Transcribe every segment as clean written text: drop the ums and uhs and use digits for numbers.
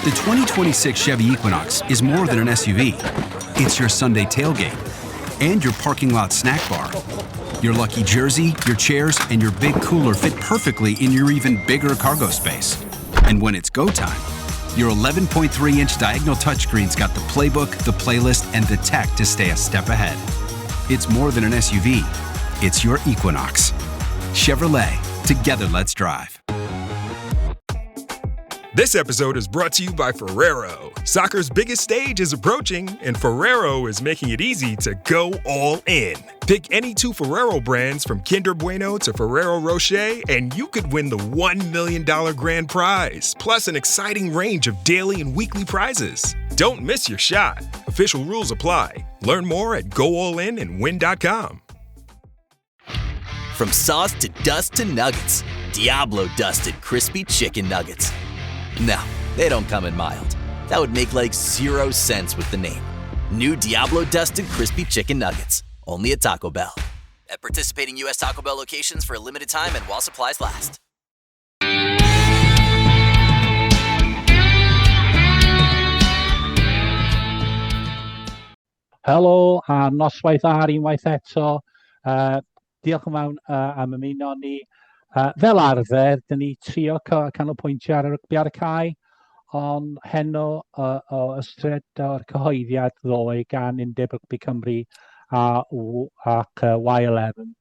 The 2026 Chevy Equinox is more than an SUV. It's your Sunday tailgate and your parking lot snack bar. Your lucky jersey, your chairs, and your big cooler fit perfectly in your even bigger cargo space. And when it's go time, your 11.3 inch diagonal touchscreen's got the playbook, the playlist, and the tech to stay a step ahead. It's more than an SUV, it's your Equinox. Chevrolet, together let's drive. This episode is brought to you by Ferrero. Soccer's biggest stage is approaching, and Ferrero is making it easy to go all in. Pick any two Ferrero brands from Kinder Bueno to Ferrero Rocher, and you could win the $1 million grand prize, plus an exciting range of daily and weekly prizes. Don't miss your shot. Official rules apply. Learn more at goallinandwin.com. From sauce to dust to nuggets, Diablo dusted crispy chicken nuggets. No, they don't come in mild. That would make like zero sense with the name. New Diablo dusted crispy chicken nuggets, only at Taco Bell. At participating U.S. Taco Bell locations for a limited time and while supplies last. Helo a noswaith dda unwaith eto. Diolch yn fawr am ymuno ni. Fel arfer, dyn ni trio canolbwyntio ar y rygbi ar y cae, ond heno o ystyried o'r cyhoeddiad ddoe gan Undeb Rygbi Cymru a, ac Y11,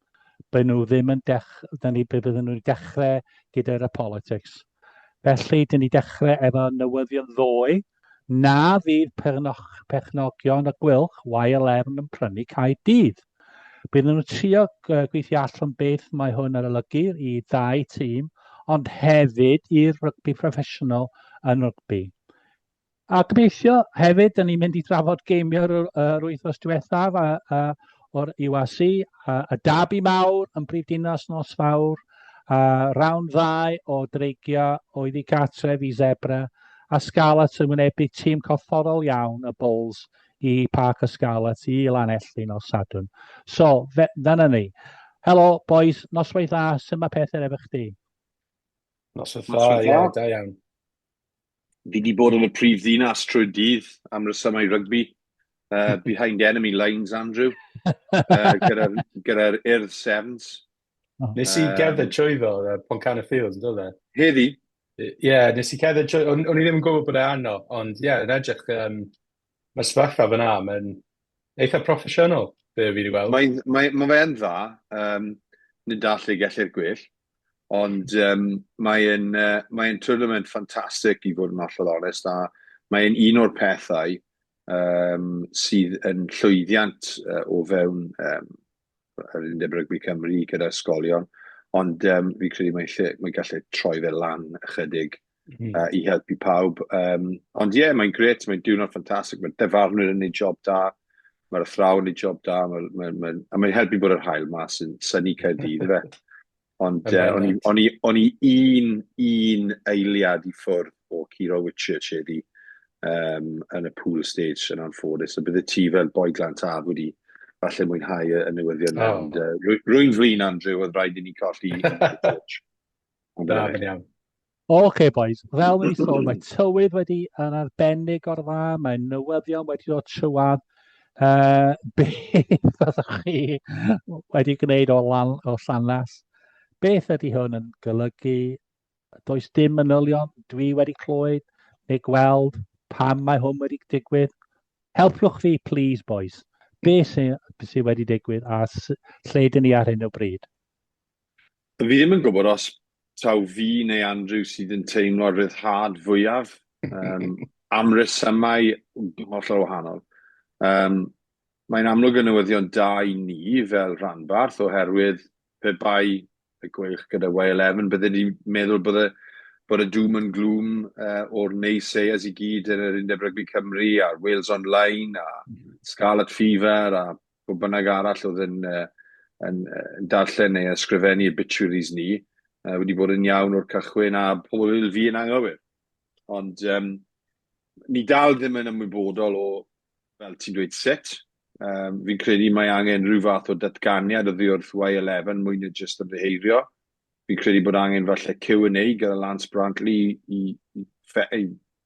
bydden nhw ddim yn dech, dyn ni, bydden nhw'n dechrau gyda'r politics. Felly, dyn ni dechrau efo newyddion ddoe na fydd perchnogion y Gweilch Y11 yn prynu Caerdydd. Bydden nhw'n trio gweithio allan beth mae hwn yn olygu i ddau tîm, ond hefyd i'r rygbi proffesiynol yn rygbi. A gobeithio hefyd, dyn ni'n mynd i drafod geimio'r yr wythnos diwethaf a, a, o'r URC, a, y derby mawr yn brif dinas nos fawr, a round ddau o dreigiau oedd i gartref i Zebra, a Scarlets yn wynebu tîm corfforol iawn y Bulls i Parc y Scarlets i Lanelli nos Sadwrn. So, fe, dyna ni. Helo, boys, noswaith dda, sut mae pethau efo chdi? Noswaith dda, ie, da iawn. Fi 'di bod yn y prif ddinas trwy'r dydd am resymau rygbi. Behind enemy lines, Andrew. Gyda'r gyda Urdd Sevens. Nes i gerdded trwy fo, Pontcanna Fields, yn dod e? Heddi? Ie, yeah, nes i cerdded trwy, o'n i ddim yn gwybod bod e arno, ond ie, yeah, yn edrych, mae'r sefyllfa fyna, mae'n eitha proffesiynol, be fi wedi weld. Mae, mae, mae fe'n dda, nid all ei gellir gwell, ond mae'n mae tournament ffantastig i fod yn hollol onest, a mae'n un o'r pethau sydd yn llwyddiant o fewn yr Undeb Rygbi Cymru gyda ysgolion, ond fi credu mae'n lle, mae'n gallu troi fe lan ychydig i helpu pawb. Ond ie, yeah, mae'n gret, mae'n diwrnod ffantastig, mae'r dyfarnwyr yn gwneud job da, mae'r athrawon yn gwneud job da, mae, mae, mae, a mae'n helpu bod yr haul mas yn synnu Caerdydd, fe. Ond o'n i un, un eiliad i ffwrdd o Curo Whitchurch heddi yn y pool stage yn anffodus. A bydde ti fel boi Glan Taf wedi falle mwynhau y newyddion. Oh. Ond rwy'n flin, Andrew, oedd rhaid i ni colli Whitchurch. Ond Na, mae'n iawn. Oce, boys, fel wedi sôn, mae tywydd wedi yn arbennig o'r dda, mae newyddion wedi dod trywad. Beth fyddwch chi wedi gwneud o, lan, o Llanlas? Beth ydy hwn yn golygu? Does dim manylion dwi wedi clywed neu gweld pam mae hwn wedi digwydd. Helpwch fi, please, boys. Beth sydd sy wedi digwydd a lle dyn ni ar hyn o bryd? Fi ddim yn gwybod os taw fi neu Andrew sydd yn teimlo rhyddhad fwyaf, am resymau hollol wahanol. Mae'n amlwg yn newyddion da i ni fel rhanbarth oherwydd pe bai y Gweilch gyda Y11 bydden ni'n meddwl bod y, bod y doom and gloom o'r naysayers i gyd yn yr Undeb Rygbi Cymru a'r Wales Online a Scarlet Fever a pwy bynnag arall oedd yn, uh, yn, yn darllen neu ysgrifennu obituaries ni, wedi bod yn iawn o'r cychwyn a pobl fel fi yn anghywir. Ond ni dal ddim yn ymwybodol o, fel ti'n dweud, sut. Fi'n credu mae angen rhyw fath o datganiad oddi wrth Y11 mwy na jyst ymddiheirio. Fi'n credu bod angen falle Q&A gyda Lance Brantley i, i, i, i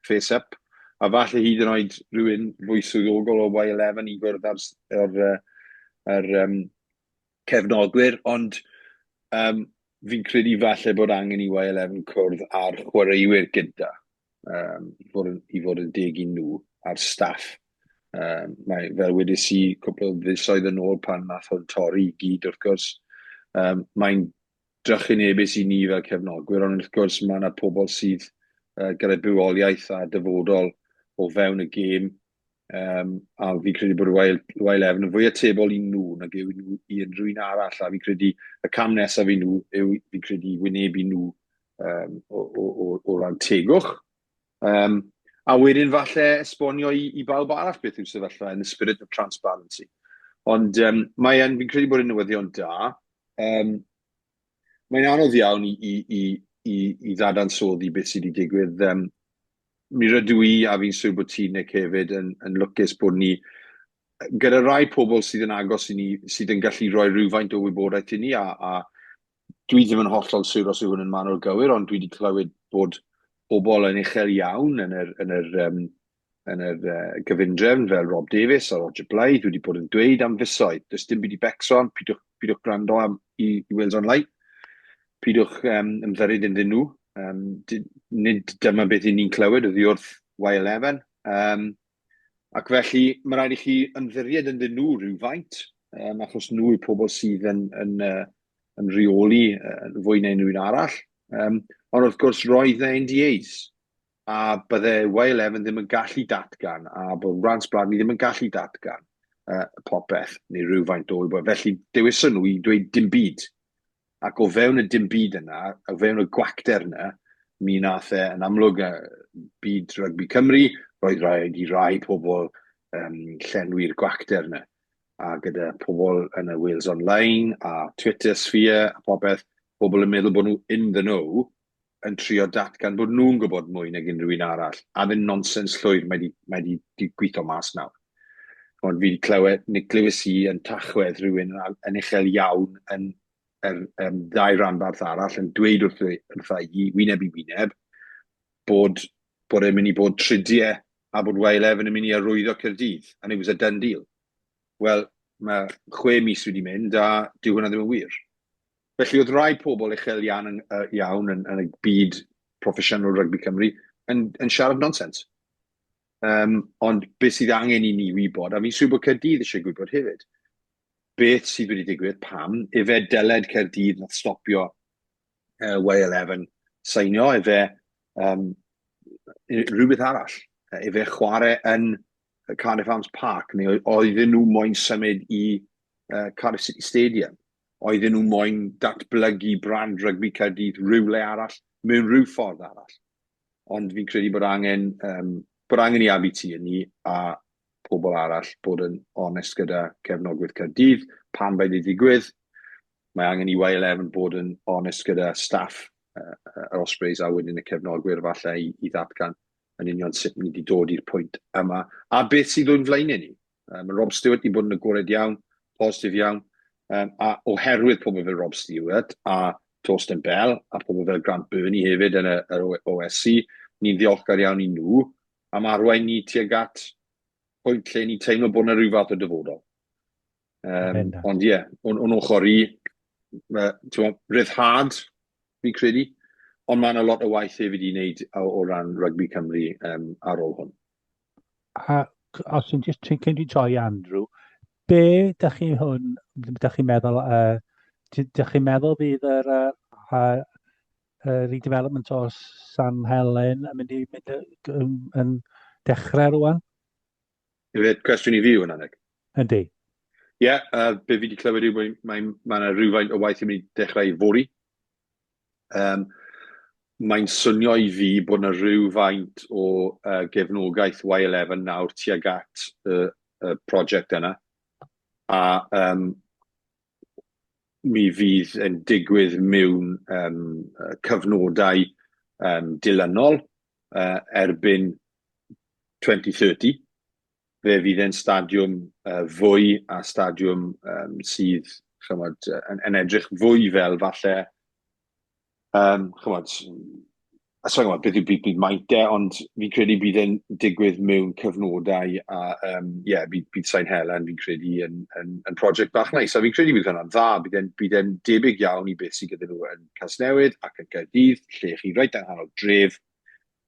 Face up. A falle hyd yn oed rhywun fwy swyddogol o Y11 i gwrdd â'r yr, yr, um, cefnogwyr, ond um, fi'n credu falle bod angen i Y11 cwrdd â'r chwaraewyr gyda, um, i, fod yn, i fod yn deg i nhw a'r staff. Um, mae, fel wedes i cwpl o fisoedd yn ôl pan nath hwn torri i gyd wrth gwrs, um, mae'n drychinebus i ni fel cefnogwyr, ond wrth gwrs mae yna pobl sydd uh, gyda bywoliaeth a dyfodol o fewn y gêm, um, a fi'n credu bod y Y11 yn fwy atebol i nhw nag yw nhw i unrhyw un arall, a fi'n credu y cam nesaf i nhw yw fi'n credu wynebu nhw um, o, o, o, o ran tegwch. Um, a wedyn falle esbonio i, i bawb arall beth yw'r sefyllfa in the spirit of transparency. Ond um, mae yn, fi'n credu bod yn newyddion da. Um, mae'n anodd iawn i, i, i, i, i ddadansoddi beth sydd wedi digwydd. Um, mi rydw i, a fi'n siŵr bod ti, Nick, hefyd, yn, yn lwcus bod ni gyda rai pobl sydd yn agos i ni, sydd yn gallu rhoi rhywfaint o wybodaeth i ni, a, a dwi ddim yn hollol siŵr os yw hwn yn manwl gywir, ond dwi wedi clywed bod pobl yn uchel iawn yn yr, yn yr, um, yn yr uh, gyfundrefn fel Rob Davies a Roger Blythe wedi bod yn dweud am fisoedd, does dim byd i becso am, pidwch, pidwch gwrando am i, i Wales Online, pidwch um, ymddiried ynddyn nhw, um, nid dyma beth i ni'n clywed oddi wrth Y11, um, ac felly mae rhaid i chi ymddiried ynddyn nhw rhywfaint, um, achos nhw yw pobl sydd yn, yn, uh, yn rheoli uh, fwy neu unrhyw un arall. Um, ond wrth gwrs roedd na NDAs, a bydde Y11 ddim yn gallu datgan, a bod Rance Bradley ddim yn gallu datgan uh, popeth, neu rhywfaint o wybodaeth. Felly dewison nhw i dweud dim byd. Ac o fewn y dim byd yna, o fewn y gwacter yna, mi nath e yn amlwg uh, byd rygbi Cymru, roedd rhaid i rai pobl um, llenwi'r gwacter yna. A gyda pobl yn y Wales Online a Twitter sphere a popeth, pobl yn meddwl bod nhw in the know, yn trio datgan bod nhw'n gwybod mwy nag unrhyw un arall. A fe'n nonsens llwyr, mae di, mae di, di gweithio mas nawr. Ond fi wedi clywed, neu glywes i yn Tachwedd rhywun yn, yn uchel iawn yn yr um, ddau ranbarth arall yn dweud wrth, wrtha i, wyneb i wyneb, bod, bod e'n mynd i bod tridiau a bod Y11 yn mynd i arwyddo Caerdydd, and it was a done deal. Wel, mae chwe mis wedi mynd a dyw hwnna ddim yn wir. Felly oedd rai pobl uchel iawn, yn, uh, iawn yn, yn y byd proffesiynol rygbi Cymru yn, yn siarad nonsens. Um, ond beth sydd angen i ni wybod, a fi'n siŵr bod Caerdydd eisiau gwybod hefyd, beth sydd wedi digwydd, pam, efe dyled Caerdydd nath stopio uh, Y11 seinio, efe um, rhywbeth arall, efe chwarae yn Cardiff Arms Park, neu oedden nhw moyn symud i uh, Cardiff City Stadium. Oedden nhw moyn datblygu brand rygbi Caerdydd rhywle arall, mewn rhyw ffordd arall. Ond fi'n credu bod angen, um, bod angen i ABT yn ni a pobl arall bod yn onest gyda cefnogwyr Caerdydd, pam mae wedi digwydd. Mae angen i Y11 bod yn onest gyda staff uh, yr Ospreys a wedyn y cefnogwyr falle i, i ddatgan yn union sut ni wedi dod i'r pwynt yma, a beth sydd o'n flaenau ni. Um, mae Rob Stewart wedi bod yn agored iawn, positif iawn, um, a oherwydd pobl fel Rob Stewart a Torsten Bell a pobl fel Grant Burney hefyd yn y, yr OSC, ni'n ddiolchgar iawn i nhw am arwain ni tuag at pwynt lle ni'n teimlo bod yna rhyw fath o dyfodol. Um, ond ie, yeah, o'n, on ochr i, rhyddhad, fi'n credu, ond mae yna lot o waith hefyd i wneud o, o ran rygbi Cymru um, ar ôl hwn. A os ti'n just cyn dwi'n troi Andrew, be da chi hwn, da chi'n meddwl, uh, da chi'n meddwl fydd yr uh, uh, redevelopment o San Helen yn mynd i mynd yn, yn dechrau rwan? Ife cwestiwn i fi yw hwnna, Nick? Yndi. Ie, yeah, uh, be fi wedi clywed yw mae mae ma yna rhywfaint o waith yn mynd i dechrau i fory. Um, mae'n swnio i fi bod yna rhywfaint o uh, gefnogaeth Y11 nawr tuag at y, y prosiect yna. A um, mi fydd yn digwydd mewn um, cyfnodau um, dilynol uh, erbyn 2030. Fe fydd e'n stadiwm uh, fwy a stadiwm um, sydd chymod, yn, yn edrych fwy fel falle um, chymod, A sa'n gwybod beth yw bydd, bydd maint e, ond fi'n credu bydd e'n digwydd mewn cyfnodau a um, yeah, bydd, bydd Sain Helen fi'n credu yn, yn, yn prosiect bach neis. A fi'n credu bydd hwnna'n dda, bydd e'n, bydd e'n debyg iawn i beth sydd gyda nhw yn Casnewydd ac yn Caerdydd, lle chi reit yng nghanol dref,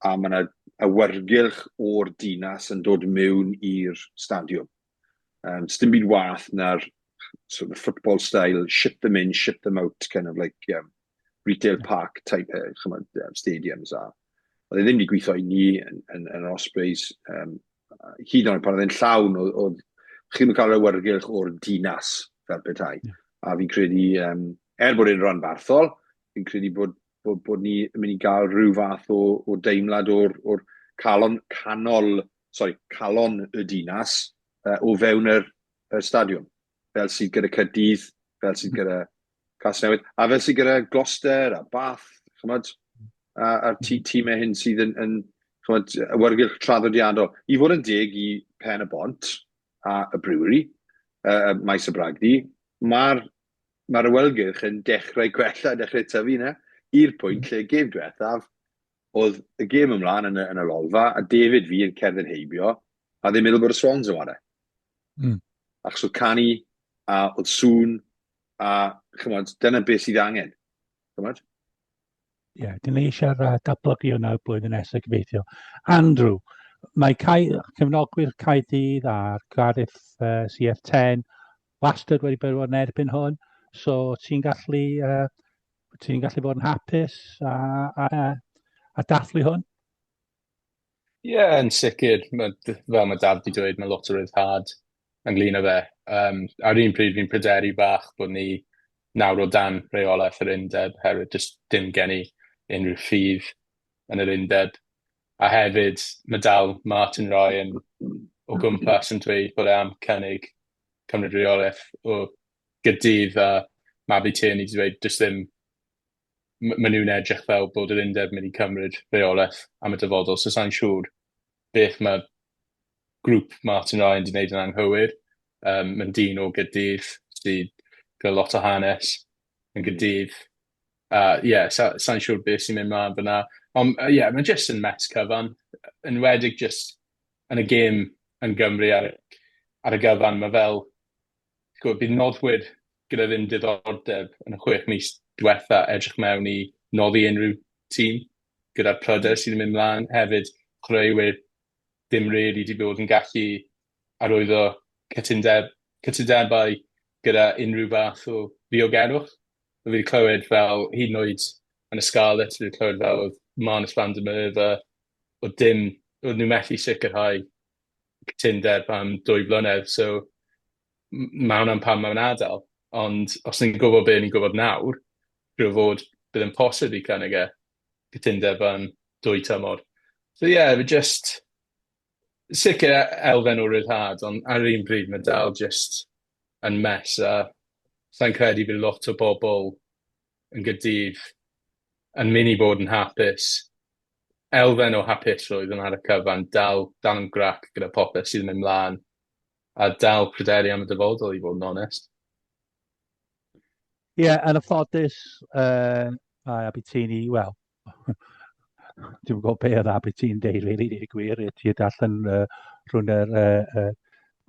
a mae yna awyrgylch o'r dinas yn dod mewn i'r stadiwm. Um, dim byd wath na'r sort of football style, ship them in, ship them out, kind of like um, retail park type uh, chymod, um, stadiums a oedd e ddim wedi gweithio i ni yn, yn, yn yr Ospreys. Um, hyd yn oed pan oedd e'n llawn, oedd, oedd chi'n cael yr awyrgylch o'r dinas fel petai. Yeah. A fi'n credu, um, er bod e'n rhanbarthol, fi'n credu bod, bod, bod ni yn mynd i gael rhyw fath o, o deimlad o'r, or calon, canol, sorry, calon y dinas uh, o fewn yr, yr stadiwm. Fel sydd gyda Caerdydd, fel sydd gyda Casnewydd, a fel sydd gyda Gloucester a Bath, chymod, a, a'r tîmau hyn sydd yn, yn chymod, awyrgylch traddodiadol. I fod yn deg i Pen y Bont a y Brewery, uh, Maes y Bragdy, mae'r mae'r awyrgylch yn dechrau gwella, dechrau tyfu yna, i'r pwynt lle gêm diwethaf, oedd y gêm ymlaen yn y, yn y lolfa, a David fi yn cerdded heibio, a ddim meddwl bod y Swans yn ware. Achos oedd canu, a oedd sŵn, A chymod, dyna beth sydd angen. Chymod? Ie, yeah, dyn ni eisiau'r uh, datblygu hwnna blwyddyn nesaf gobeithio. Andrew, mae Cai, cefnogwyr Caerdydd a'r Cardiff uh, CF10 wastad wedi bod yn erbyn hwn, so ti'n gallu, uh, ti'n gallu bod yn hapus a, a, a dathlu hwn? Ie, yeah, yn sicr. Ma, fel mae Daf wedi dweud, mae lot o ryddhad ynglyn â fe. Um, ar un pryd fi'n pryderu bach bod ni nawr o dan reolaeth yr undeb, herwydd jyst dim gen i unrhyw ffydd yn yr undeb. A hefyd, mae dal Martin Ryan o gwmpas yn dweud bod e am cynnig cymryd reolaeth o Gaerdydd a Mabli Tierney wedi dweud does ddim maen nhw'n edrych fel bod yr undeb mynd i cymryd rheolaeth am y dyfodol, so sa'n siŵr beth mae grŵp Martin Ryan wedi gwneud yn anghywir. Um, mae'n dyn o Gaerdydd sydd gyda lot o hanes yn Gaerdydd. Ie, uh, yeah, sa'n sa siŵr beth sy'n mynd mlaen fyna. Ond ie, uh, yeah, mae'n just yn mess cyfan. Yn wedig just yn y gêm yn Gymru ar, ar y gyfan, mae fel Gwybod, bydd noddwyr gyda ddim diddordeb yn y chwech mis diwetha edrych mewn i noddi unrhyw tîm gyda'r pryder sydd yn mynd mlaen. Hefyd, chwaraewyr ddim really 'di bod yn gallu arwyddo cytundeb, cytundebau gyda unrhyw fath o ddiogelwch. Fi wedi clywed fel, hyd yn oed yn y Scarlets, fi wedi clywed fel oedd Marnus van der Merwe, oedd dim, oedd nhw methu sicrhau cytundeb am dwy flynedd, so mae hwnna'n pam mae'n adael. Ond os ni'n gwybod be ni'n gwybod nawr, rhyw fod bydd yn posib i cynnig e cytundeb am dwy tymor. So ie, yeah, fi just sicr elfen o ryddhad, ond ar yr un pryd mae dal just yn mess a sa'n credu bydd lot o bobl yn Gaerdydd yn mynd i fod yn hapus. Elfen o hapusrwydd yn ar y cyfan, dal, dal yn grac gyda popeth sydd yn mynd mlaen a dal pryderu am y dyfodol i fod yn onest. Ie, yeah, yn y ffodus, uh, mae Abitini, wel, dwi'n gwybod be oedd Abiti'n deud, really, deud y gwir, ti darllen uh, rhwng yr uh, uh,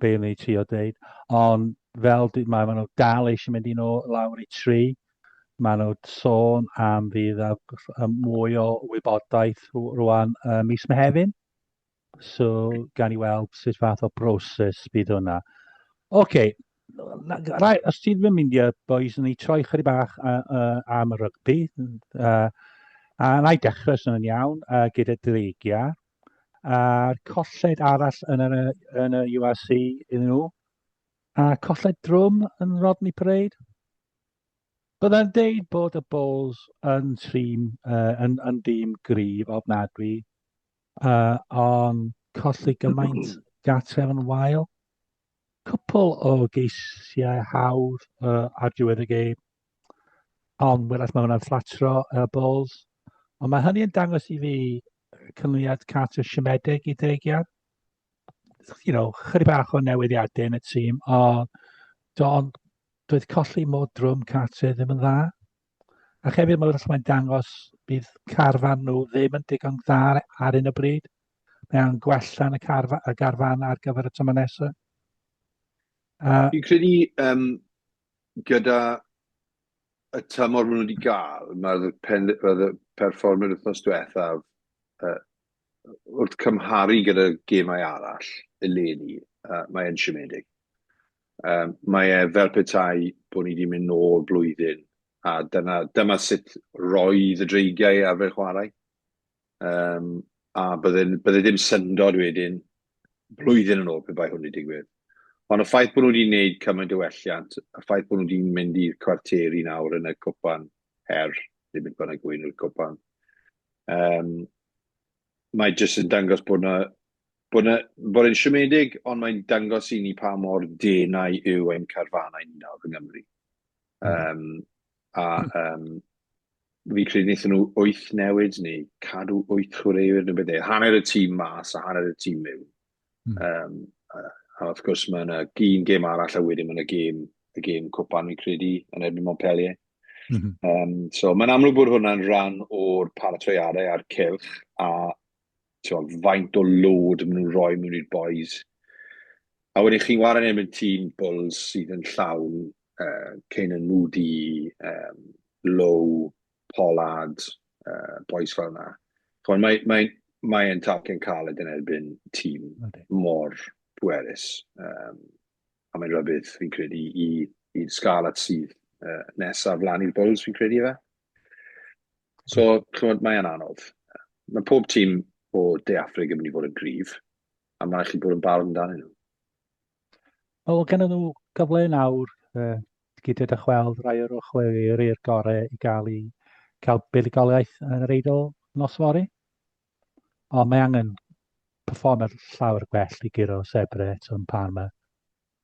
be o'n i trio deud, ond fel mae maen nhw dal eisiau mynd i nhw lawr i tri, maen nhw sôn am fydd a, a mwy o wybodaeth rwan uh, mis Mehefin. So, gan i weld sut fath o broses bydd hwnna. Oce, okay. Rai, os ti ddim yn mynd i'r boys, ni troi chydig bach uh, uh, am y rygbi. Uh, a na i dechrau sy'n yn iawn uh, gyda dreigiau. A'r colled arall yn y, yn y URC iddyn nhw. A colled drwm yn Rodney Parade. Byddai'n deud bod y Bulls yn tîm, uh, yn, yn dîm gryf ofnadwy, uh, ond colli gymaint gartref yn wael. Cwpl o geisiau hawdd uh, ar diwedd y gêm, ond wrach mae hwnna'n fflatro y uh, Bulls. Ond mae hynny yn dangos i fi canlyniad cartref siomedig i Dreigiau. You know, chydig bach o newidiadau yn y tîm, ond don, doedd colli mor drwm cartref ddim yn dda. Ac hefyd mae'n mae'n dangos bydd carfan nhw ddim yn digon dda ar un o bryd. Mae angen gwella yn y, carfa, y garfan ar gyfer y tymor nesaf. Fi'n credu um, gyda y tymor maen nhw wedi gael, mae'r pen, mae perfformiad wythnos diwethaf uh, wrth cymharu gyda gemau arall eleni, uh, mae e'n siomedig. Um, mae e fel petai bod ni wedi mynd nôl blwyddyn, a dyna, dyma sut roedd y Dreigiau arfer chwarae. Um, a bydde, bydde ddim syndod wedyn blwyddyn yn ôl pe bai hwn wedi digwydd. Ond y ffaith bod nhw wedi gwneud cymaint o welliant, y ffaith bod nhw wedi mynd i'r cwarteri nawr yn y cwpan her, neu beth bynnag yw enw'r cwpan, um, mae jyst yn dangos bod na, bod na, bod e'n siomedig, ond mae'n dangos i ni pa mor denau yw ein carfanau ni nawr yng Nghymru. Um, a um, fi credu wnaethon nhw wyth newid neu cadw wyth chwaraewyr neu beth. Hanner y tîm mas a hanner y tîm mewn. Um, a, a wrth gwrs mae yna un gêm arall a wedyn mae yna gêm, y gêm cwpan fi'n credu yn erbyn Montpellier. Mm -hmm. um, so mae'n amlwg bod hwnna'n rhan o'r paratoiadau a'r cylch a ti'n faint o load maen nhw'n rhoi mewn i'r boys. A wedyn chi'n wario yn erbyn tîm Bulls sydd yn llawn uh, Canan Moody, um, Lowe, Pollard, uh, boys fel yna. Chwan, mae, mae, mae e'n talcen caled yn erbyn tîm mor pwerus. Um, a mae'n rhybudd, fi'n credu, i, i'r Scarlets sydd uh, nesaf lan i'r Bulls, fi'n credu efe. So, chymod, mae e'n anodd. Mae pob tîm o De Affrig yn mynd i fod yn gryf, a mae'n rhaid chi bod yn barod amdanyn nhw. Wel, gen nhw gyfle nawr uh, gyda dychweld rai o'r chwaraewyr i'r gorau i gael, i cael buddugoliaeth yn yr Eidl nos fory. Ond mae angen perfformiad llawer gwell i guro Zebre eto yn Parma.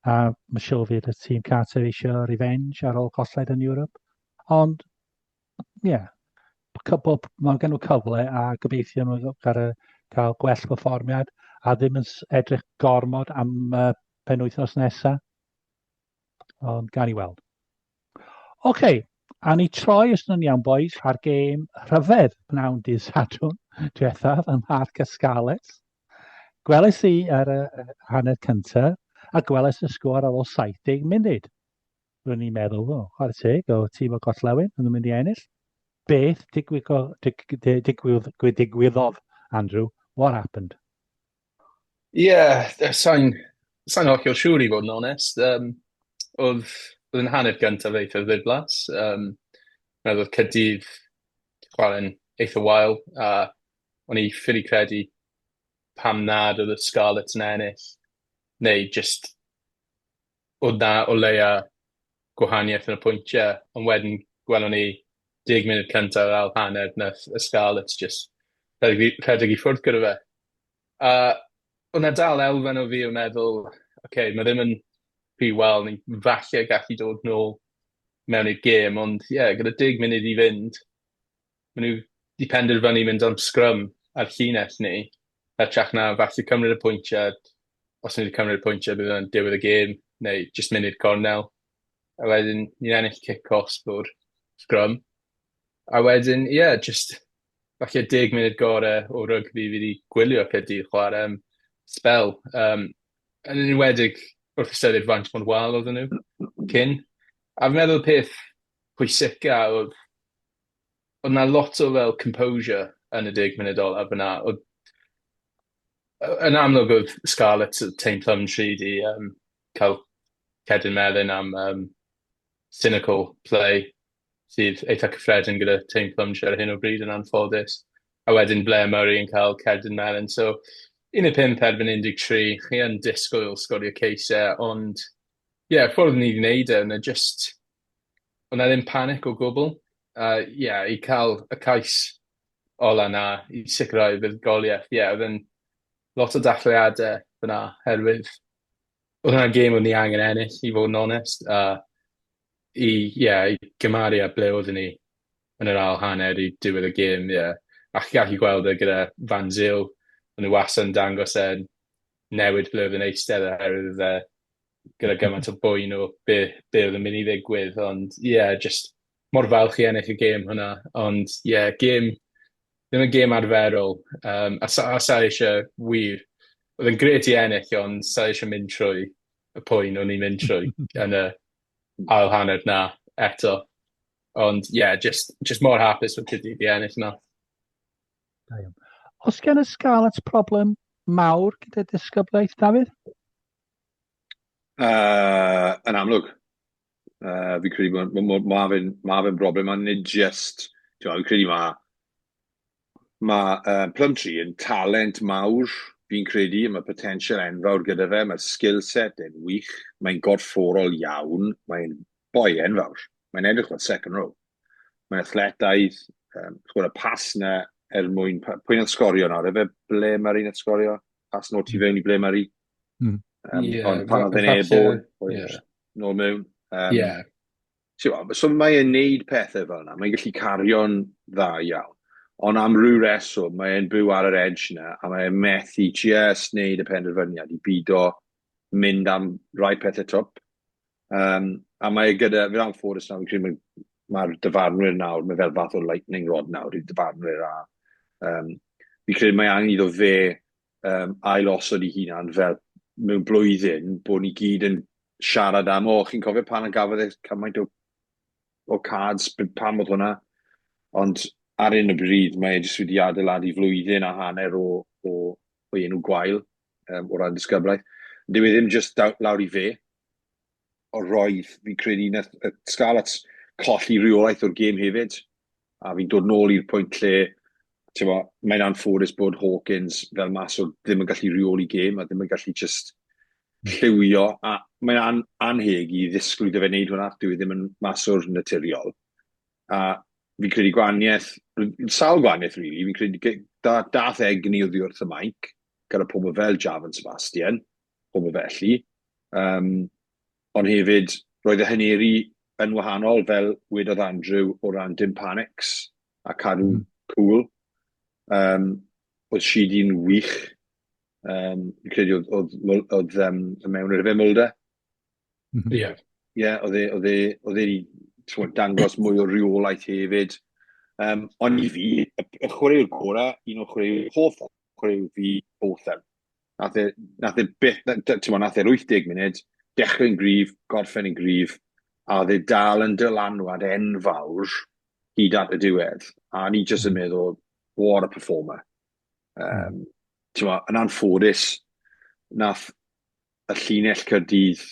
A mae siŵr fydd y tîm cartref eisiau revenge ar ôl colled yn Ewrop. Ond, ie, yeah, mae gen nhw cyfle a gobeithio nhw gael, cael gwell perfformiad a ddim yn edrych gormod am uh, penwythnos nesaf. Ond gan i weld. Oce, okay, a ni troi os yna'n iawn, boys, ar gêm rhyfedd pnawn dydd Sadwrn diwethaf ym Mharc y Scarlets. Gweles i ar y hanner cyntaf a gweles y sgôr ar ôl 70 munud. Rwy'n i'n meddwl, o, chwarae teg, o tîm o Gorllewin yn mynd i ennill. Beth digwyddodd, digwyddodd, digwyddodd, Andrew? What happened? Ie, yeah, sa'n sa hollol siŵr i fod yn onest. Um, oedd, oedd yn hanner gyntaf eitha ddiflas. Um, meddwl oedd Caerdydd chwarae'n eitha wael, a o'n i ffili credu pam nad oedd y Scarlets yn ennill, neu just oedd na o leia gwahaniaeth yn y pwyntiau, ond wedyn gwelon ni 10 munud cyntaf yr ail hanner, nath y Scarlets just rhedeg, rhedeg i ffwrdd gyda fe. A oedd 'na dal elfen o fi yn meddwl, oce, okay, mae ddim yn rhy wael, ni falle gallu dod nôl mewn i'r gêm, ond ie, yeah, gyda 10 munud i fynd, maen nhw wedi penderfynu mynd am scrum ar llinell ni, hytrach na falle cymryd y pwyntiau, os ni wedi cymryd y pwyntiau bydd yn diwedd y gêm, neu jyst mynd i'r cornel. A wedyn ni'n ennill kick-off o'r scrum. A wedyn, ie, yeah, just falle 10 munud gorau o rygbi fi wedi gwylio Caerdydd chwarae am spel. Um, yn enwedig wrth ystyried faint mor wael oedden nhw cyn. A fi'n meddwl peth pwysica oedd oedd 'na lot o fel composure yn y 10 munud olaf yna. Oedd, yn amlwg oedd Scarlett Taine Plumtree di um, cael cerdyn melyn am um, cynical play sydd eitha cyffredin gyda Taine Plumtree ar hyn o bryd yn anffodus. A wedyn Blair Murray yn cael cerdyn melyn. So, 15 erbyn 13, chi yn disgwyl sgorio ceisiau, ond ie, yeah, ffordd ni wedi gwneud e, yna just Oedd 'na ddim panic o gwbl. A ie, i cael y cais ola 'na i sicrhau fuddugoliaeth, ie, oedd e'n lot o dathliadau fan'na, herwydd oedd hwnna'n gêm o'n ni angen ennill, i fod yn onest, a i, ie, i gymharu â ble oeddwn ni yn yr ail hanner i diwedd y gêm, ie. A chi'n gallu gweld e gyda Van Zyl, o'n nhw wastad yn dangos e'n newid ble oedd e'n eistedd oherwydd oedd e gyda gymaint o boen o be, be oedd yn mynd i ddigwydd, ond ie, yeah, just Mor falch i ennill y gêm hwnna, ond ie, yeah, gêm, ddim yn gêm arferol, a sa, a sa eisiau wir, oedd yn grêt i ennill, ond sa eisiau mynd trwy y poen o'n i'n mynd trwy yn y ail hanner na eto. Ond ie, yeah, just mor hapus fod Caerdydd i ennill yna. Da iawn. Os gen y Scarlets problem mawr gyda disgyblaeth, Dafydd? Yn amlwg. Fi'n credu bod ma, ma, fe'n ma fe broblem, a nid just, fi'n credu mae ma, Plumtree yn talent mawr, fi'n credu, mae potensial enfawr gyda fe, mae'r skill set yn wych, mae'n gorfforol iawn, mae'n boi enfawr, mae'n edrych fel second row. Mae'n athletaidd, chwarae pas na er mwyn, pwy nath sgorio nawr, efe ble mae'r un nath sgorio? Pas nôl tu fewn i ble mae'r Yeah, ond pan oedd e'n airborne, yeah. Nôl mewn. Yeah. So mae e'n neud pethau fel yna, mae'n gallu cario'n dda iawn. Ond am ryw reswm, mae e'n byw ar yr edge na, a mae e'n methu just neud y penderfyniad i bido mynd am rai pethau twp. A mae e gyda, fe'n anffodus nawr, fi'n credu mae'r dyfarnwyr nawr, mae fel fath o lightning rod nawr i'r dyfarnwyr, a fi'n credu mae angen iddo fe ail-osod ei hunan fel mewn blwyddyn bod ni gyd yn siarad am, o, chi'n cofio pan gafodd e cymaint o cards, pam oedd hwnna? Ond ar hyn o bryd, mae e jyst wedi adeiladu flwyddyn a hanner o enw gwael o ran disgyblaeth. Dyw e ddim jyst lawr i fe, o roedd, fi'n credu, nath y Scarlets colli rheolaeth o'r gêm hefyd. A fi'n dod nôl i'r pwynt lle, ti'n mae'n anffodus bod Hawkins fel maswr ddim yn gallu rheoli gêm a ddim yn gallu just lliwio. A mae'n anheg i ddisgwyl iddo fe wneud hwnna, dyw e ddim yn maswr naturiol. A fi'n credu gwahaniaeth, sawl gwahaniaeth really, fi'n credu dath egni oddi wrth y mainc gyda pobl fel Javan Sebastian, pobl felly. Ond hefyd, roedd y haneri yn wahanol, fel wedodd Andrew, o ran dim panics a cadw cool. Oedd Sheedy'n wych. Fi'n credu oedd y mewn i'r fe Mulder. Ie. Ie, oedd e wedi dangos mwy o reolaeth hefyd. Ond i fi, y chwaraewr gorau, un o'r chwaraewyr, hoff chwaraewr fi, Botham. Nath e byth, ti'n nath e'r 80 munud, dechrau'n gryf, gorffen yn gryf, a oedd e dal yn dylanwad enfawr hyd at y diwedd. A ni jyst yn meddwl, what a performer. Ti'n yn anffodus, nath y llinell Caerdydd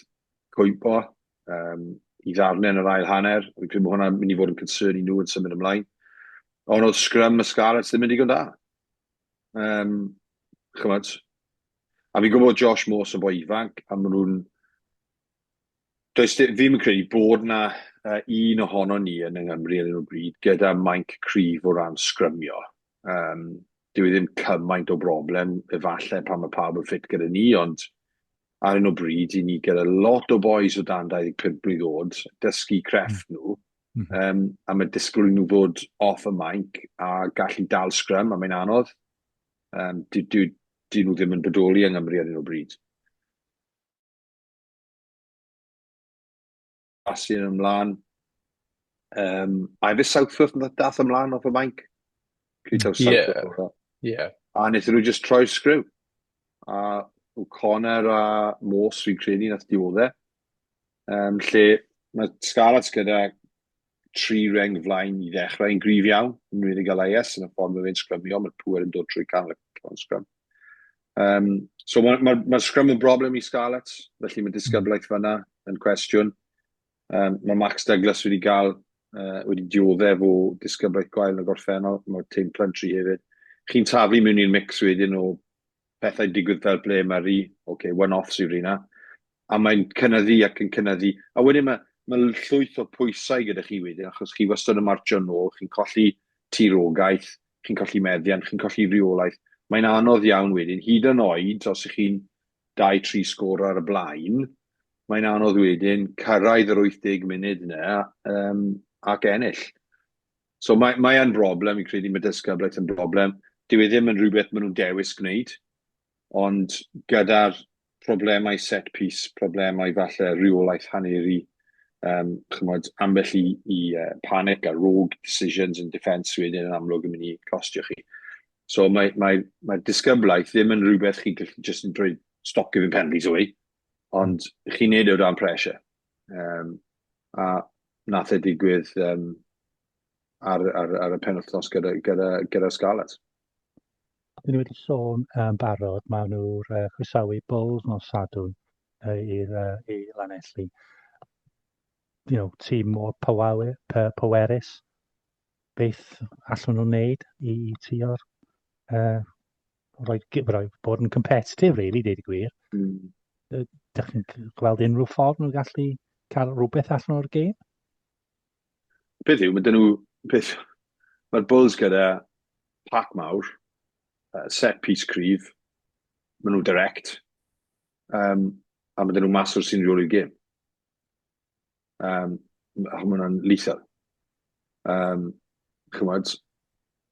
cwympo i ddarnau yn yr ail hanner. Fi'n credu bod hwnna'n mynd i fod yn concern i nhw yn symud ymlaen. Ond oedd scrum y Scarlets ddim yn digon da. Chymod, a fi'n gwybod Josh Morse yn boi ifanc, a maen nhw'n... Does fi'n credu bod na un ohono ni yn yng Nghymru ar hyn o bryd gyda mainc cryf o ran sgrymio. Dyw e ddim cymaint o broblem efallai pan mae pawb yn ffit gyda ni, ond ar hyn o bryd i ni gyda lot o boys o dan 25 blwydd oed, dysgu crefft nhw, a mae disgwyl i nhw fod off y mainc a gallu dal sgrym, a mae'n anodd. Dyn nhw ddim yn bodoli yng Nghymru ar hyn o bryd. Bastion ymlaen. A efe Southworth yn dath ymlaen off y mainc? Ie. Ie. A wnaethon nhw just troi'r sgriw. A O'Connor a Morse fi'n credu nath dioddef. Lle mae Scarlets gyda 3 reng flaen i ddechrau yn gryf iawn, yn enwedig Elias yn y ffordd mae fe'n sgrymio, mae'r pŵer yn dod trwy canol y sgrym. So mae'r ma sgrym yn broblem i Scarlets, felly mae disgyblaeth fanna yn cwestiwn. Mae Max Douglas wedi gael, wedi dioddef o disgyblaeth gwael yn y gorffennol, mae Taine Plumtree hefyd. Chi'n taflu mewn i'r mix wedyn o pethau digwydd fel ble mae ri, okay, one-offs yw'r un, a mae'n cynyddu ac yn cynyddu. A wedyn mae llwyth o pwysau gyda chi wedyn, achos chi wastad yn martio nôl, chi'n colli tirogaeth, chi'n colli meddiant, chi'n colli reolaeth. Mae'n anodd iawn wedyn, hyd yn oed, os ych chi'n 2-3 sgôr ar y blaen, mae'n anodd wedyn cyrraedd yr 80 munud yna ac ennill. So mae yn broblem, fi'n credu mae disgyblaeth yn broblem. Dyw e ddim yn rhywbeth maen nhw'n dewis gwneud, ond gyda'r problemau set piece, problemau falle rheolaeth haneri, Chymod, ambell i, i panic a rogue decisions yn defence wedyn yn amlwg yn mynd i costio chi. So mae, mae, mae disgyblaeth ddim yn rhywbeth chi gallu just yn dweud stop giving penalties away, ond chi'n neud e o dan pressure. A nath e digwydd ar, ar, ar y penwythnos gyda, gyda, gyda Scarlets. Dyn ni wedi sôn yn barod, maen nhw'r croesawu Bulls nos Sadwrn i'r i Lanelli. You know, tîm mor pwerus, beth allwn nhw wneud i, i tio'r rhoi, rhoi, bod yn competitive, really, deud y gwir. Dych chi'n gweld unrhyw ffordd nhw'n gallu cael rhywbeth allan o'r gêm? Peth yw, mae dyn nhw... Peth, mae'r Bulls gyda pac mawr, set piece cryf, maen nhw direct, a mae dyn nhw maswr sy'n rheoli'r gêm. A mae hwnna'n lethal. Chymod,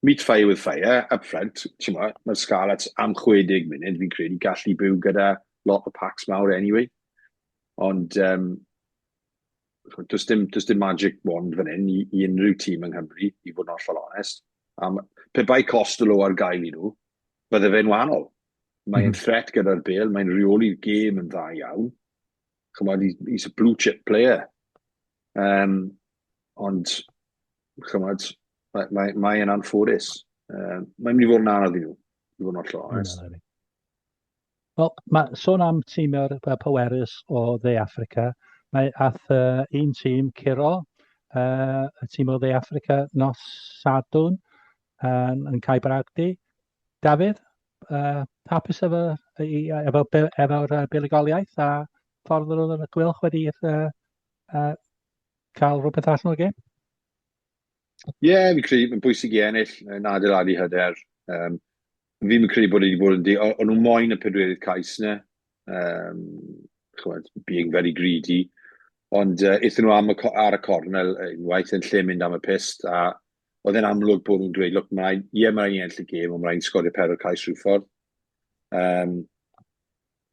meet fire with fire, up front, ti'n mo, mae'r Scarlets am 60 munud, fi'n credu, gallu byw gyda lot o packs mawr anyway. Ond does dim, does dim magic wand fan hyn i, i unrhyw tîm yng Nghymru, i fod yn hollol onest. Pe bai Costello ar gael i nhw, bydde fe'n wahanol. Mae'n threat gyda'r bêl, mae'n rheoli'r gêm yn dda iawn. Chymod, he's a blue chip player. Ond, chymod, mae'n mae, mae anffodus. Mae'n mynd i fod yn anodd i nhw, i fod yn hollol onest. Wel, mae sôn am tîm o'r pwerus o Dde Affrica. Mae ath un tîm curo y tîm o Dde Affrica nos Sadwrn yn Cae Bragdy. Dafydd, hapus efo, efo, efo'r buddugoliaeth a ffordd yr oedd y Gweilch wedi cael rhywbeth allan o'r gêm? Ie, yeah, fi'n credu mae'n bwysig i ennill, yn adeiladu hyder. Fi'n credu bod wedi bod yn di... O'n nhw moyn y pedwerydd cais yna. Chymod, being very greedy. Ond aethon nhw am y, ar y cornel unwaith yn lle mynd am y pyst, a oedd e'n amlwg bod nhw'n dweud, look, mae ie, mae rhaid i ennill y gêm, ond mae rhaid i sgorio pedwar cais rhyw ffordd.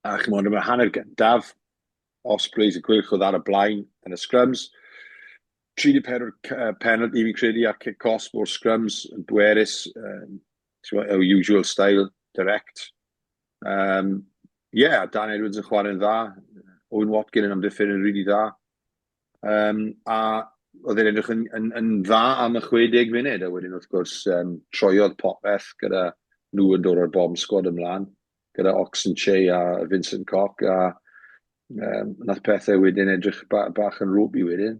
A chymod, yn y hanner gyntaf, Ospreys y Gweilch oedd ar y blaen yn y scrums. 34 penalty fi'n credu a cic cosb o'r scrums yn bwerus, our usual style, direct. Yeah, Dan Edwards yn chwarae'n dda, Owen Watkin yn amddiffyn yn rili dda. A oedd e'n edrych yn, yn, yn dda am y 60 munud, a wedyn wrth gwrs troiodd popeth gyda nhw yn dod o'r bomb squad ymlaen, gyda Ox Nché a Vincent Koch, a nath pethau wedyn edrych bach yn ropey wedyn,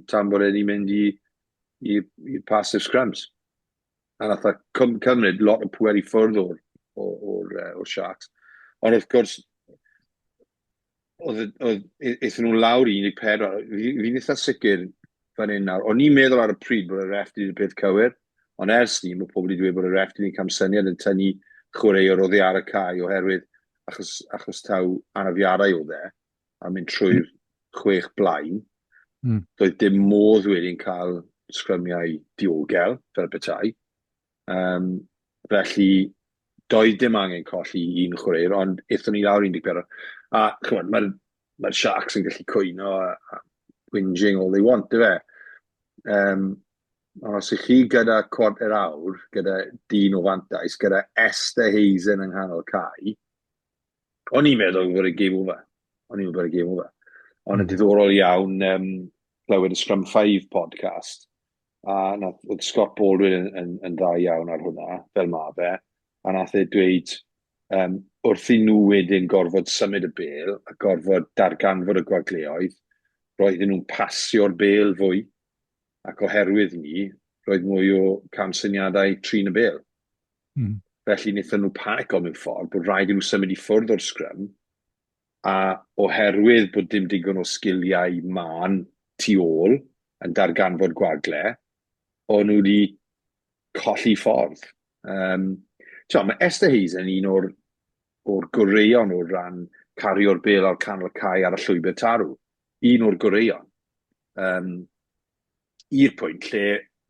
tan bod e'n mynd i, i, i'r pass i'r scrums. A nath o cymryd lot o pwer i ffwrdd o'r, or, or, or Sharks. Ond wrth gwrs, oedd, oedd, aethon nhw lawr i 14. Fi'n eitha sicr fan hyn nawr. O'n i'n meddwl ar y pryd bod y ref wedi gwneud y peth cywir, ond ers ni, mae pobl wedi dweud bod y ref wedi gwneud camsyniad yn tynnu chwaraewr oddi ar y cae oherwydd achos, achos taw anafiadau oedd e, a mynd trwy'r chwech blaen. Doedd dim modd wedyn cael sgrymiau diogel, fel petai. Felly, doedd dim angen colli un chwaraewr, ond aethon ni lawr 14. A chymod, mae'r mae Sharks yn gallu cwyno a, a whinging all they want, dyfe? Ond os ych chi gyda cwarter awr, gyda dyn o fantais, gyda Esterhuizen yng nghanol cae, o'n i'n meddwl bod y game over. O'n i'n meddwl bod y game over. Ond yn diddorol iawn, clywed y Scrum 5 podcast, a nath, oedd Scott Baldwin yn, yn, yn dda iawn ar hwnna, fel ma fe, a nath e dweud, wrth i nhw wedyn gorfod symud y bêl a gorfod darganfod y gwagleoedd, roedden nhw'n pasio'r bêl fwy, ac oherwydd ni, roedd mwy o camsyniadau trin y bêl. Felly wnaethon nhw panico mewn ffordd bod rhaid i nhw symud i ffwrdd o'r sgrym, a oherwydd bod dim digon o sgiliau mân tu ôl yn darganfod gwagle, o'n nhw wedi colli ffordd. Um, mae Esterhuizen yn un o'r, or goreuon o ran cario'r bêl o'r canol cae ar y llwybr tarw. Un o'r goreuon. I'r pwynt lle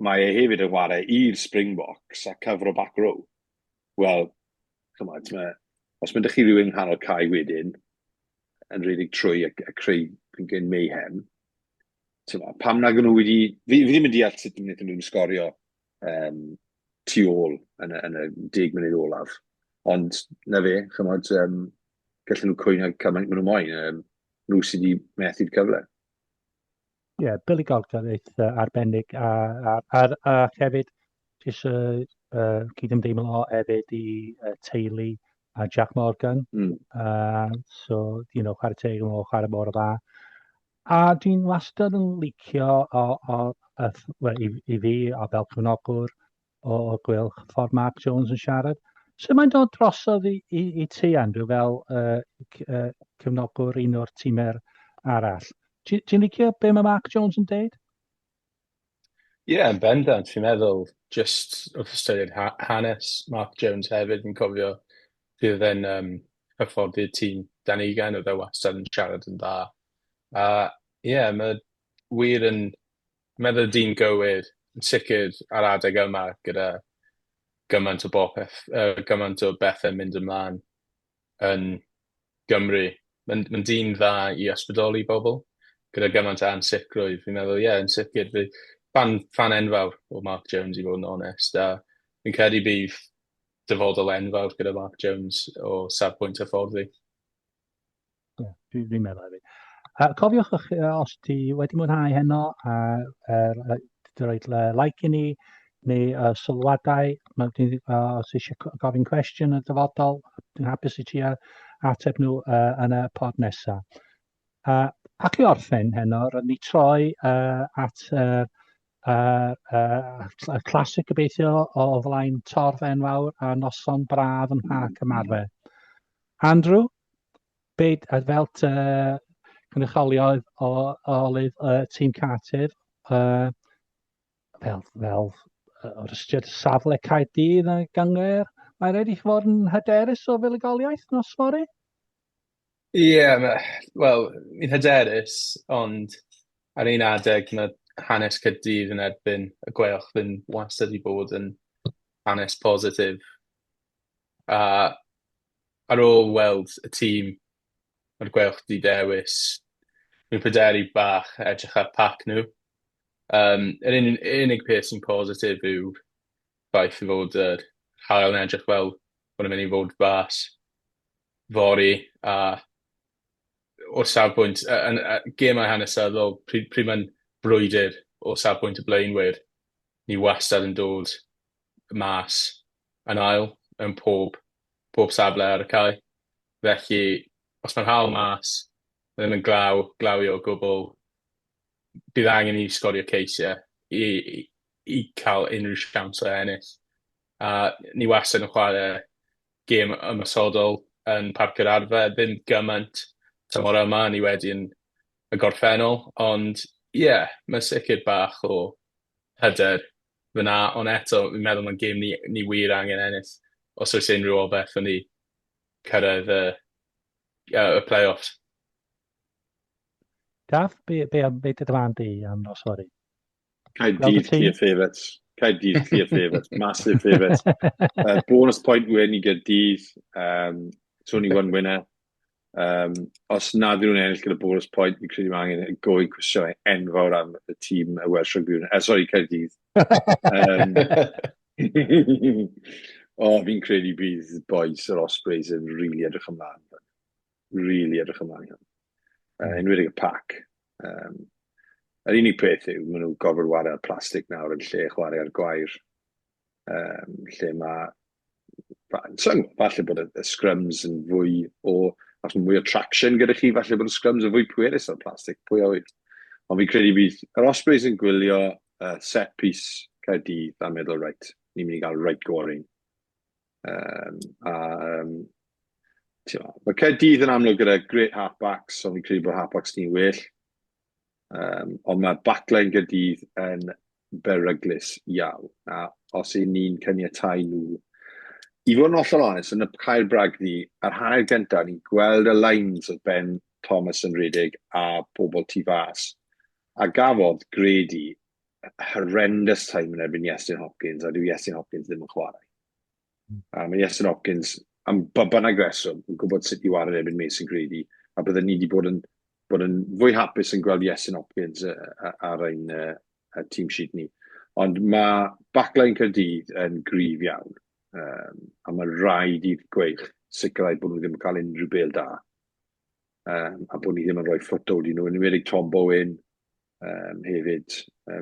mae e hefyd yn chwarae i'r Springboks a cyfro back row. Wel, chymod, mae, os mae ydych chi rhywun nghanol cae wedyn, yn rhedeg trwy a, a creu blinking mayhem, Mo, pam nag nhw wedi... Fi, fi ddim yn deall sut wnaethon nhw'n sgorio um, tu ôl yn y, yn y 10 munud olaf. Ond na fe, chymod, um, gallen nhw cwyno cymaint maen nhw moyn. Um, nhw sydd wedi methu'r cyfle. Ie, yeah, Billy Golker eitha arbennig a, a, a, a hefyd jyst uh, uh, cydymdeimlo hefyd i uh, teulu a Jack Morgan. Mm. Uh, so, you know, chwarae teg yn ôl, chwarae mor dda. A dwi'n wastad yn licio o, o, o, well, i, i fi, o fel cefnogwr, o, o Gweilch, ffordd Mark Jones yn siarad. So mae'n dod drosodd i, i, i ti, Andrew, fel uh, uh, cefnogwr un o'r tîmer arall. Ti'n ti licio be mae Mark Jones yn deud? Ie, yeah, yn bendant, fi'n meddwl, just wrth ystyried ha hanes Mark Jones hefyd, fi'n cofio bydd e'n um, hyfforddi'r tîm dan ugain, oedd e wastad yn siarad yn dda. A ie, yeah, mae wir yn meddwl dyn gywir, yn sicr ar adeg yma gyda gymaint o bopeth, uh, gymaint o bethau mynd ymlaen yn Gymru. Mae'n ma dyn dda i ysbrydoli bobl gyda gymaint o ansicrwydd. Fi'n meddwl, ie, yeah, yn sicr. Fi fan, fan enfawr o Mark Jones, i fod yn onest. A fi'n credu bydd dyfodol enfawr gyda Mark Jones o safbwynt hyfforddi. Ie, yeah, dwi'n dwi meddwl hefyd. Uh, cofiwch os, os ti wedi mwynhau heno a uh, rhoi like i ni neu uh, sylwadau, mae, uh, os eisiau gofyn cwestiwn yn y dyfodol, dwi'n hapus i ti ateb nhw uh, yn y pod nesaf. Uh, ac i orffen heno, rydyn ni troi uh, at uh, uh, uh, y classic gobeithio o, o flaen torf enfawr a noson braf yn Mharc Ymarfer. Andrew, be, fel uh, cynrychioliodd o, olydd uh, tîm Cardiff, uh, fel, fel o'r ystyried safle Caerdydd yn y gynghrair, mae'n rhaid i chi fod yn hyderus o fuddugoliaeth nos fory? Ie, yeah, wel, ni'n hyderus, ond ar un adeg mae hanes Caerdydd yn erbyn y Gweilch ddim wastad i bod yn hanes positif. A ar ôl weld y tîm mae'r Gweilch 'di dewis, fi'n pryderu bach edrych ar pac nhw. Um, yr unig, unig peth sy'n positif yw ffaith fod yr haul yn edrych fel bod yn mynd i fod fas fory a o'r safbwynt, yn, yn, gemau hanesyddol, pryd, pryd mae'n brwydr o safbwynt y blaenwyr, ni wastad yn dod mas yn ail yn pob, pob safle ar y cae. Felly, os mae'r haul mas, mae ddim yn glaw, glawio o gwbl, bydd angen i sgorio ceisiau i, i, i cael unrhyw siawns o ennill. A ni wastad yn chwarae gêm ymosodol yn Parc yr Arfau, ddim gymaint tymor yma, ni wedi yn y gorffennol, ond ie, yeah, mae sicr bach o hyder fyna, ond eto, fi'n meddwl mae'n gêm ni, ni wir angen ennill os oes unrhyw obaith yn ni cyrraedd y, y, y play-offs. Daf, be, be, be dy farn di am nos fory? Caerdydd clear favourites. Caerdydd clear favourites. Massive favourites. Bonus point win i Gaerdydd. Um, it's only one winner. Um, os nad ydyn nhw'n ennill gyda bonus point, fi'n credu mae angen gofyn cwestiynau enfawr am y tîm y Welsh Rugby Union. Sorry, Caerdydd. Um, o, oh, fi'n credu bydd boys yr Ospreys yn really edrych ymlaen. Really edrych ymlaen. Enwedig y pac. Um, yr unig peth yw, maen nhw'n gorfod wario ar plastig nawr yn lle chwarae ar gwair. Um, lle mae... So, falle bod y, y scrums yn fwy o... Os mae mwy o traction gyda chi, falle bod y scrums yn fwy pwerus ar plastig. Pwy a ŵyr. Ond fi'n credu bydd yr Ospreys yn gwylio uh, set piece Caerdydd a meddwl, right, ni'n mynd i gael right go ar un. Um, a, um, mae Caerdydd yn amlwg gyda great halfbacks, ond fi'n credu bod halfbacks ni'n well. Um, ond mae backline Gaerdydd yn beryglus iawn. A os y'n ni'n caniatáu nhw... I fod yn hollol onest, yn y Caer Bragddu, ar hanner gyntaf, ni'n gweld y lines oedd Ben Thomas yn rhedeg a pobl tu fas. A gafodd Grady horrendous time yn erbyn Iestyn Hopkins, a dyw Iestyn Hopkins ddim yn chwarae. A mae Iestyn Hopkins, am ba bynnag reswm, yn gwybod sut i wario yn erbyn Mason Grady, a bydden ni wedi bod yn... bod yn fwy hapus yn gweld Iestyn Hopkins ar ein team sheet ni. Ond mae backline Caerdydd yn gryf iawn. Um, a mae rhaid i'r Gweilch sicrhau bod nhw ddim yn cael unrhyw bêl da. Um, a bod ni ddim yn rhoi foothold i nhw, yn enwedig Tom Bowen um, hefyd.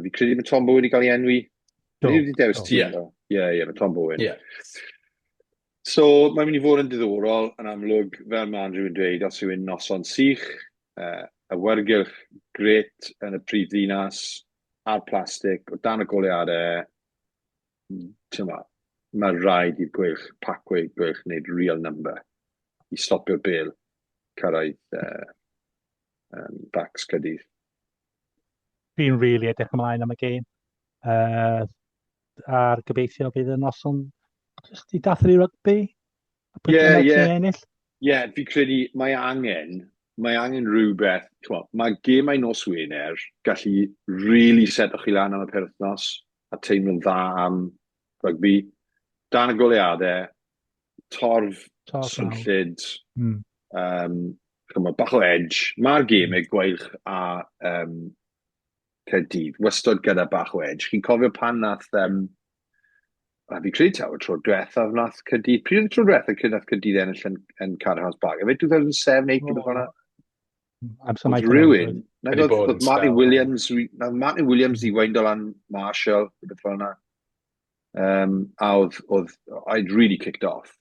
Fi credu mae Tom Bowen wedi cael ei enwi. Do. Fi wedi dewis tîm. Ie, ie, mae Tom Bowen. Yeah. So, mae'n mynd i fod yn diddorol, yn amlwg, fel mae Andrew yn dweud, os yw'n noson sych, awyrgylch grêt yn y prif ddinas, a'r plastig, o dan y goleuadau, ti'mod, mae rhaid i'r Gweilch, pacway Gweilch wneud real number i stopio'r bêl cyrraedd backs Caerdydd. Fi'n really edrych ymlaen am y gêm. A'r gobeithio bydd y noson jyst i dathlu rygbi. A pwy bynnag sy'n ennill. Ie, yeah, fi credu mae angen, mae angen rhywbeth, ch'mo, mae gemau nos Wener gallu really seto chi lan am y penwythnos a teimlo'n dda am rygbi. Dan y goleuadau, torf, torf swnllyd, ch'mo, bach o edge. Mae'r gemau Gweilch a Caerdydd wastod gyda bach o edge. Chi'n cofio pan nath, a fi credu taw y tro diwethaf nath Caerdydd, pryd oedd y tro diwethaf cyn nath Caerdydd ennill yn Cardiff House Park? Efe 2007, 8, rhywbeth fel 'na? Amser Oedd rhywun, nag oedd, oedd Martin Williams, nath Martin Williams i weindo lan Marshall, rhywbeth fel 'na. A oedd, oedd, I'd really kicked off.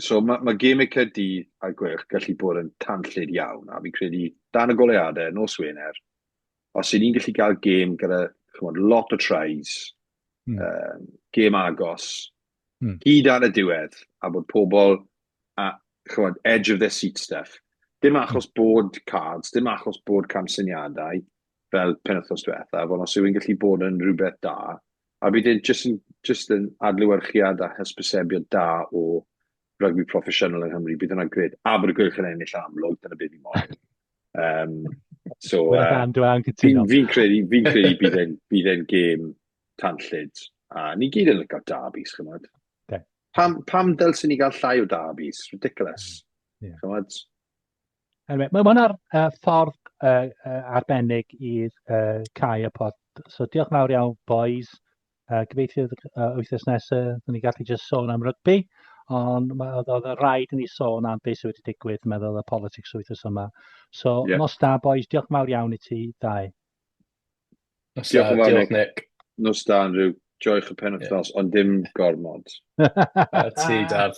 So mae ma gemau Caerdydd a Gweilch gallu bod yn tanllyd iawn, a fi'n credu dan y goleuadau, nos Wener, os y'n ni'n gallu gael gêm gyda ch'mod, lot o tries, gêm agos, hyd ar y diwedd, a bod pobl a, ch'mod, edge of their seat stuff. Dim achos bod cards, dim achos bod camsyniadau, fel penwythnos diwethaf, ond os yw'n gallu bod yn rhywbeth da, a bydd e'n jyst yn, jyst yn adlewyrchiad a hysbysebiad da o rygbi proffesiynol yng Nghymru, bydd hwnna'n grêt. A bod y Gweilch yn ennill amlwg, dyna beth fi moyn. So, fi'n fi credu, fi'n credu bydd e'n bydd e'n gêm tanllyd. A ni gyd yn licio derbys, chymod. Okay. Pam, pam dylswn ni gael llai o derbys? Ridiculous. Yeah. Chymod? Anyway, mae hwnna'r ffordd arbennig i'r cau y pod. So diolch mawr iawn, boys. Gobeithio wythnos nesaf, dyn ni gallu just sôn am rygbi, ond oedd oedd y rhaid i ni sôn am beth sydd wedi digwydd, meddwl y politics wythnos yma. So, yeah. Nos da, boys. Diolch mawr iawn i ti, ddau. Nos da, Diolch yn fawr, diolch Nick. Nick. Nos da, Andrew. Joiwch y penwythnos, ond dim gormod. A ti, Daf.